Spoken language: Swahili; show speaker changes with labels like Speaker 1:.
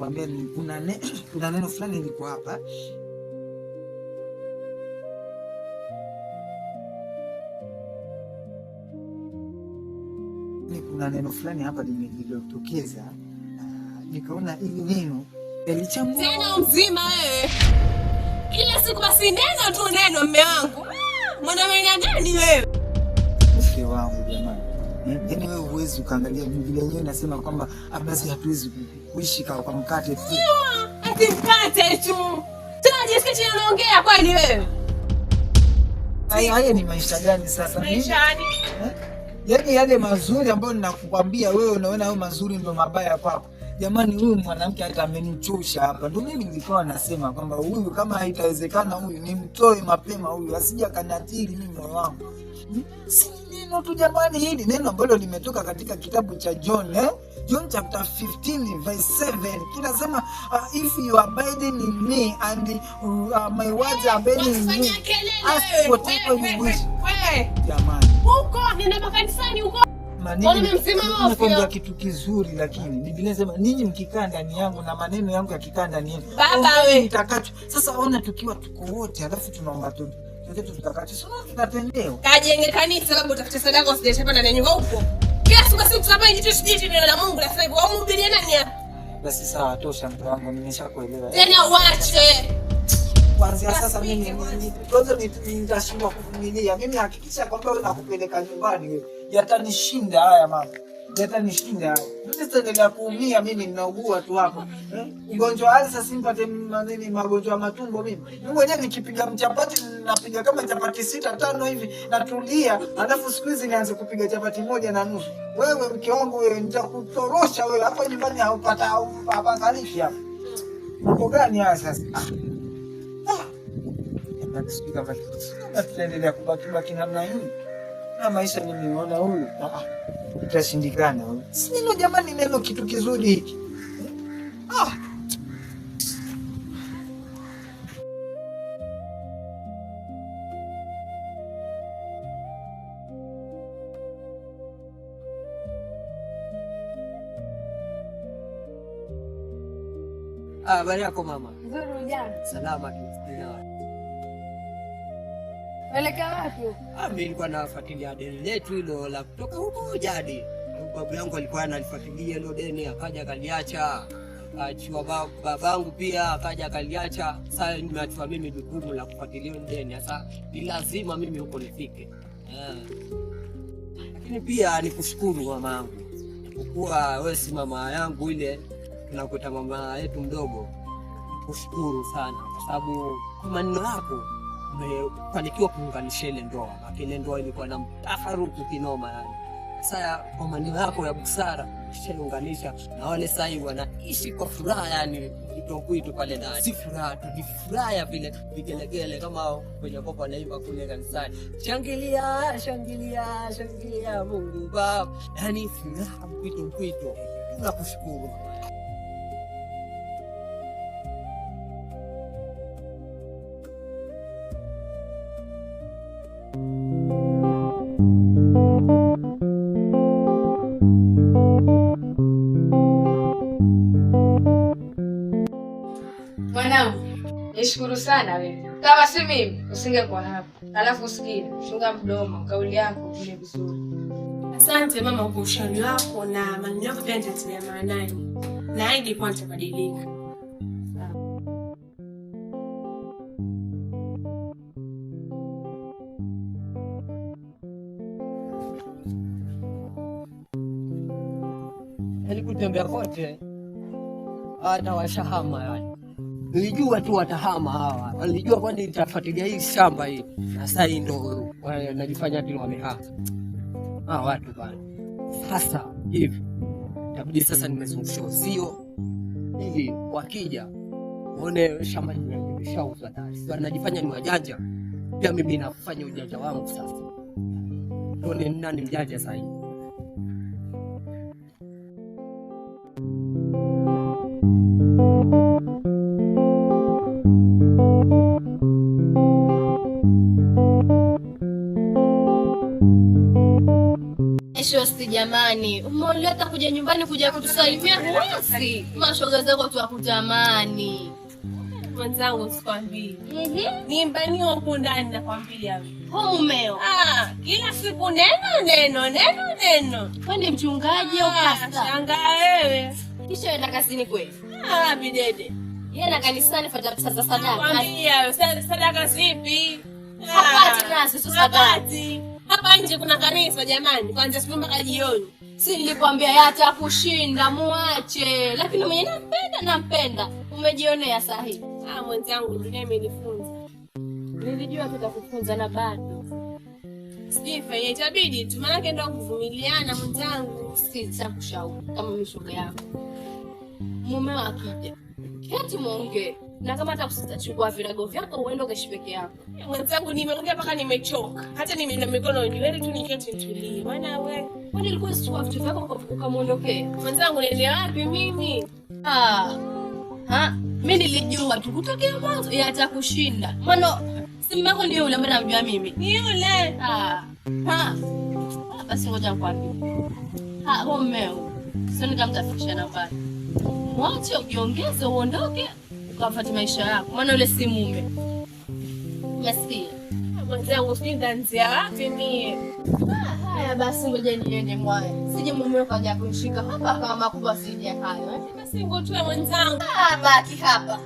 Speaker 1: Nakwambia kuna neno fulani liko hapa. Kuna neno fulani hapa lililotokeza na nikaona hili neno yalichambua
Speaker 2: Tena mzima wewe. Kila siku basi neno tu neno mme wangu. Ah, mwanaume gani wewe?
Speaker 1: Mke wangu jamani. Yaani wewe huwezi ukaangalia Biblia yenyewe inasema kwamba basi hatuwezi kuishi kwa mkate tu.
Speaker 2: Ati mkate tu. Tena jisikia chini unaongea kwani wewe?
Speaker 1: Haya ni maisha gani sasa?
Speaker 2: Maisha gani?
Speaker 1: Yaani yale mazuri ambayo ninakukwambia wewe unaona hayo mazuri ndio mabaya kwako. Jamani, huyu mwanamke hata amenichosha hapa. Ndio mimi nilikuwa nasema kwamba huyu kama haitawezekana huyu nimtoe mapema huyu asije akaniathiri mimi moyo wangu. Si neno tu jamani, hili neno ambalo limetoka katika kitabu cha John, eh? John chapter 15 verse 7 kinasema, if you abide in me and my words abide in you, ask whatever you wish. Jamani,
Speaker 2: huko nenda makanisani huko.
Speaker 1: Nakwambia kitu kizuri, lakini Biblia inasema ninyi mkikaa ndani yangu na maneno yangu yakikaa ndani yenu,
Speaker 2: baba wewe
Speaker 1: mtakacho. Sasa ona, tukiwa tuko wote alafu tunaomba tu chochote tutakacho, sio tunatendewa.
Speaker 2: Kajenge kanisa labda utafute sadaka usijeshe hapa ndani ya nyumba huko. Kila siku sisi tunafanya jitu sijiti neno la Mungu, lakini wamhubirie nani hapa?
Speaker 1: Basi sawa, tosha mtu wangu, nimeshakuelewa.
Speaker 2: Tena uache.
Speaker 1: Kuanzia sasa mimi kwanza nitashindwa kuvumilia. Mimi hakikisha kwamba wewe nakupeleka nyumbani wewe. Yatanishinda haya mama. Yatanishinda haya. Mimi sitaendelea kuumia, mimi ninaugua tu hapa. Ugonjwa hali sasa simpate nini magonjwa ya matumbo mimi. Mimi mwenyewe nikipiga mchapati napiga kama chapati 6 5 hivi natulia, alafu siku hizi nianze kupiga chapati 1.5. Wewe mke wangu wewe nitakutorosha wewe hapa nyumbani, haupata hapangalishi hapa. Mambo gani haya sasa? Sijui kama tutaendelea kubaki namna hii na maisha. Nimeona huyu itashindikana. Si neno jamani, neno kitu kizuri hiki.
Speaker 3: Habari yako mama?
Speaker 4: Nzuri, ujana.
Speaker 3: Salama tu.
Speaker 4: Welekea wapi?
Speaker 3: Mimi nilikuwa nafuatilia deni letu hilo la kutoka huko jadi. Babu yangu alikuwa analifuatilia hilo deni, akaja akaliacha. Achiwa babangu pia akaja akaliacha. Sasa nimeachiwa mimi jukumu la kufuatilia hilo deni. Sasa ni lazima mimi huko nifike. Lakini pia nikushukuru mamangu. Kwa wewe si mama yangu ile tunakuta mama yetu mdogo. Kushukuru sana kwa sababu kwa maneno yako umefanikiwa kuunganisha ile ndoa. Ile ndoa ilikuwa na mtafaruku kinoma yani. Sasa kwa maneno yako ya busara ushaunganisha na wale sasa hivi wanaishi kwa furaha yani, kuito pale ndani. Si furaha tu, ni furaha ya vile vigelegele kama kwenye popo wanaimba kule kanisani. Shangilia, shangilia, shangilia Mungu Baba. Yani furaha mpwito mpwito. Tunakushukuru.
Speaker 4: Mwanangu, nishukuru sana wewe. Kama si mimi usingekuwa hapa. Alafu usikie, chunga mdomo, kauli yako ile vizuri.
Speaker 2: Asante mama kwa ushauri wako na maneno yako pia nitatilia maanani. Naahidi kuwa nitabadilika.
Speaker 3: Yaani kutembea kote hata washahama yani. Nilijua tu watahama hawa. Nilijua kwani nitafuatilia hii shamba hii. Na sasa hii ndo najifanya ati wamehama. Hawa watu bana. Sasa hivi itabidi sasa nimezungusha uzio ili wakija waone shamba limeshauzwa tayari. Sasa najifanya ni wajanja. Pia mimi nafanya ujanja wangu sasa. Tuone nani mjanja sasa hivi.
Speaker 4: Jamani, umeona hata kuja nyumbani kuja kutusalimia huwezi. Mashoga zako tuwakutamani.
Speaker 2: Mwenzangu sikwambii. Nimbani huku ndani nakwambia.
Speaker 4: Huyu mumeo.
Speaker 2: Ah, kila siku neno neno neno neno.
Speaker 4: Kwani mchungaji au pasta?
Speaker 2: Shangaa wewe.
Speaker 4: Kisha enda kazini kweli.
Speaker 2: Ah, bidede.
Speaker 4: Yeye na kanisani fuata pesa za sadaka.
Speaker 2: Nakwambia sadaka zipi?
Speaker 4: Hapati nazo sio sadaka.
Speaker 2: Hapati. Hapa nje kuna kanisa jamani, kuanzia asubuhi mpaka jioni.
Speaker 4: Si nilikwambia yatakushinda, muache. Lakini mwenye nampenda nampenda. Umejionea sahi.
Speaker 2: Ah, mwenzangu dunia imenifunza.
Speaker 4: Nilijua tutakufunza na bado.
Speaker 2: Sijui fanye itabidi tu, maanake ndo kuvumiliana mwenzangu.
Speaker 4: Sita kushauri kama mimi shoga yako. Mume akija, keti muongee. Na kama hata usitachukua virago vyako uende ukaishi peke yako.
Speaker 2: Mwenzangu nimeongea mpaka nimechoka. Hata nimeenda mikono juu, yaani tu niketi nitulie. Maana we,
Speaker 4: Kwani ilikuwa usichukua vitu vyako ukamuondokea?
Speaker 2: mwenzangu niende wapi mimi?
Speaker 4: Ah. Ha? Mimi nilijua tu kutokea mwanzo yatakushinda. Maana simu yako ndio yule ambaye namjua mimi.
Speaker 2: Ni yule.
Speaker 4: Ah. Ha. Ah, basi ngoja nikwambie. Ha, huo mmeo. Sioni kama mtafikishana mbali. Mwache ujiongeze uondoke ukafuate maisha yako. Maana yule si mume. Umesikia?
Speaker 2: Mwenzangu sijui nitaanzia wapi mie.
Speaker 4: Ah, haya basi ngoja niende mwaya. Sije mume kaja kunishika hapa kama makubwa sije hayo. Eh?
Speaker 2: Basi ngotue mwenzangu.
Speaker 4: Ah, baki hapa.